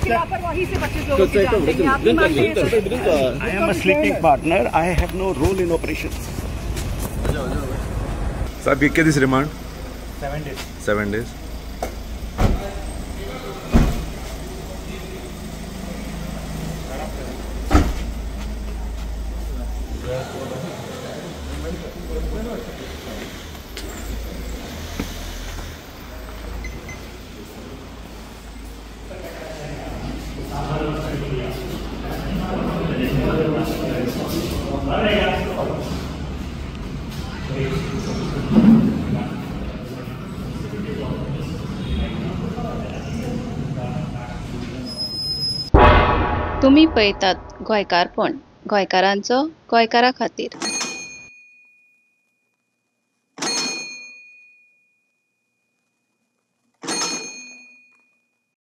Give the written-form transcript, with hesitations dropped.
लापरवाही से 25 लोगों की जान गई। आप भी मानते हैं sir? I am a sleeping partner, I have no role in operation. साहब कितने दिन रिमांड? 7 days. 7 days. तुम्ही पळयतात गोंयकारपण, गोंयकारांचो गोंयकारा खातीर.